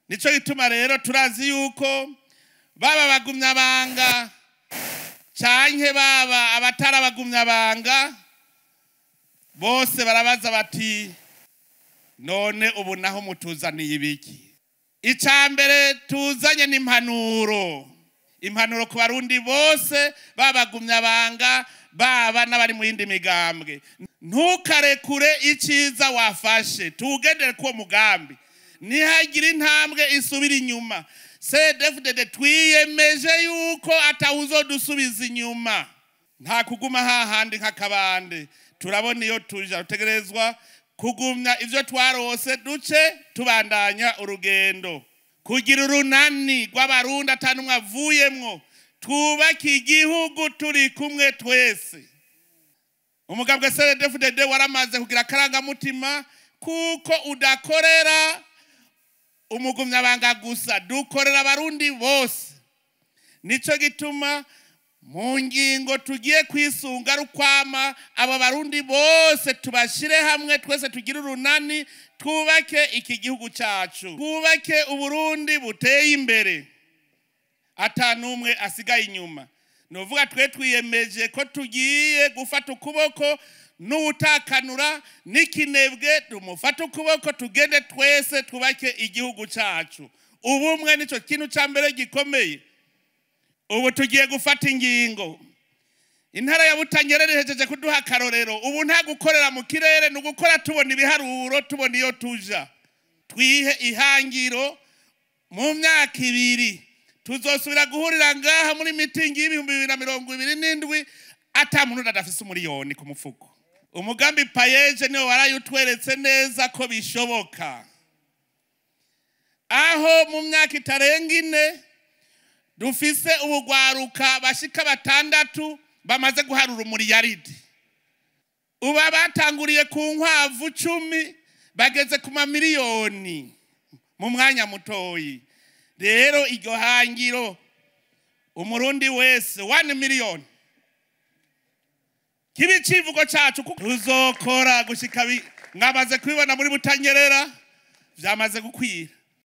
Nico gituma rero turazi yuko baba bagumyabanga canke baba abatari abagumyabanga bose barabaza bati none ubu naho mutuzaniye ibiki? Icya mbere tuzanye ni impanuro, impanuro ku Barundi bose, babagumyabanga baba n'abari mu yindi migambwe. Ntukarekure icyiza wafashe, tugendere kuwo mugambi, ntihagire intambwe isubira inyuma. CNDD-FDD twiyemeje yuko atawuzodusubiza inyuma, nta kuguma hahandi nk'akabande. Turabona iyo tuja, rutegerezwa kugumya ivyo twarose, duce tubandanya urugendo kugira urunani rw'Abarundi atanumwe avuyemwo, twubake igihugu turi kumwe twese. Umugambwe CNDD-FDD waramaze kugira akarangamutima kuko udakorera umugumyabanga gusa, dukorera Abarundi bose. Nico gituma mu ngingo tugiye kwisunga rukwama abo Barundi bose tubashire hamwe twese, tugire urunani, twubake iki gihugu cyacu, twubake Uburundi buteye imbere ata n'umwe asigaye inyuma. Nuvuga twe twiyemeje ko tugiye gufata ukuboko n'utakanura n'ikinebwe, tumufate ukuboko tugende twese twubake igihugu cyacu. Ubumwe nico kintu cya mbere gikomeye. Ubu tugiye gufata ingingo. Intara ya Butanyerera ihejeje kuduha akarorero. Ubu nta gukorera mu kirere, ni ugukora tubona ibiharuro, tubona iyo tuja. Twihe ihangiro mu myaka 2 tuzosubira guhurira ngaha muri mitingi y'2027 ata muntu adafise umuriyoni ku mufuko. Umugambi PAEEJ niwo warayutweretse neza ko bishoboka, aho mu myaka itarenga 4 dufise ubugwaruka bashika 6 bamaze guharura umuriyaridi. Uba batanguriye ku nkwavu 10 bageze ku mamiliyoni mu mwanya mutoyi. Rero iryo hangiro Umurundi wese 1 miliyoni kibi civugo cacu tuzokora gushika mwamaze kubibona muri Butanyerera vyamaze gukwira.